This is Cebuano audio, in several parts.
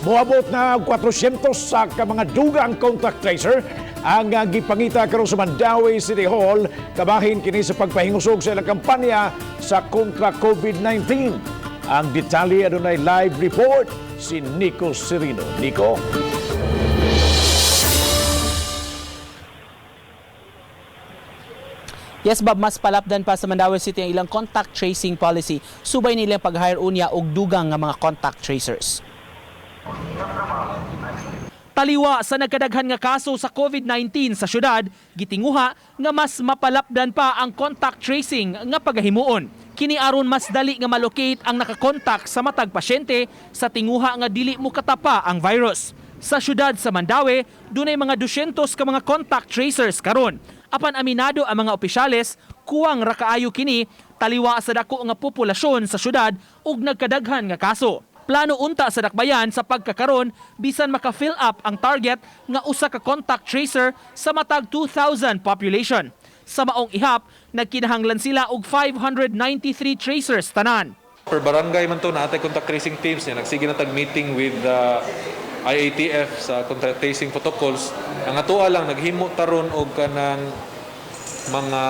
Moabot na og 400 sa ka mga dugang contact tracer ang gipangita karon sa Mandaue City Hall, kabahin kini sa pagpahingusog sa ilang kampanya sa kontra COVID-19. Ang detalye, adunay live report si Nico Serino. Nico? Yes, Bob, mas palapdan pa sa Mandaue City ang ilang contact tracing policy. Subay nila ang pag-hire unya og dugang nga mga contact tracers. Taliwa sa nagkadaghan nga kaso sa COVID-19 sa syudad, gitinguha nga mas mapalapdan pa ang contact tracing nga pagahimuon. Kini aron mas dali nga malocate ang nakakontak sa matag pasyente sa tinguha nga dili mo katapa ang virus. Sa syudad sa Mandaue, dunay mga 200 ka mga contact tracers karon. Apan aminado ang mga opisyales, kuwang ra kaayo kini taliwa sa dako nga populasyon sa syudad ug nagkadaghan nga kaso. Plano unta sa dakbayan sa pagkakaron bisan maka-fill up ang target nga usa ka contact tracer sa matag 2,000 population. Sa maong ihap, nagkinahanglan sila og 593 tracers tanan. Per barangay man to, naatay contact tracing teams niya. Nagsige na tag meeting with the IATF sa contact tracing protocols. Ang atoa lang, naghimo taron og kanang mga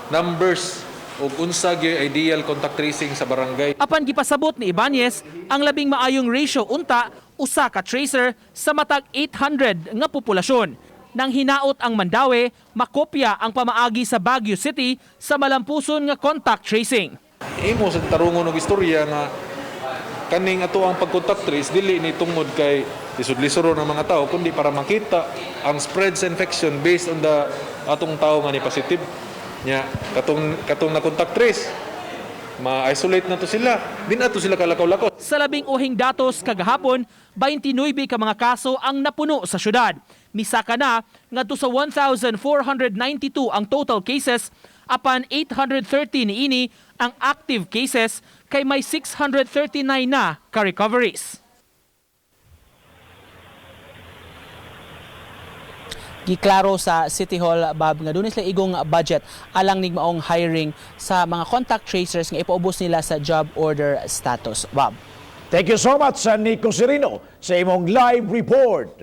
numbers og unsa gyud ideal contact tracing sa barangay. Apan gipasabot ni Ibanez, ang labing maayong ratio unta usa ka tracer sa matag 800 nga populasyon. Nang hinaot ang Mandaue, makopya ang pamaagi sa Baguio City sa malampuson nga contact tracing. Imo sa tarungon og istorya nga kaning ato ang pag-contact trace dili ni tungod kay lisod-lisod ng mga tao, kundi para makita ang spread sa infection based on the atong tao nga ni positive nya. Katong na contact trace, ma-isolate na to sila, di na to sila kalakaw-lakaw. Sa labing uhing datos kagahapon, 29 ka mga kaso ang napuno sa syudad. Misaka na ngadto sa 1,492 ang total cases, apan 830 niini ang active cases kay may 639 na ka-recoveries. Giklaro sa City Hall, Bob, nga dunay sila igong budget alang nigmaong hiring sa mga contact tracers nga ipaubos nila sa job order status, Bob. Thank you so much sa Nico Serino sa imong live report.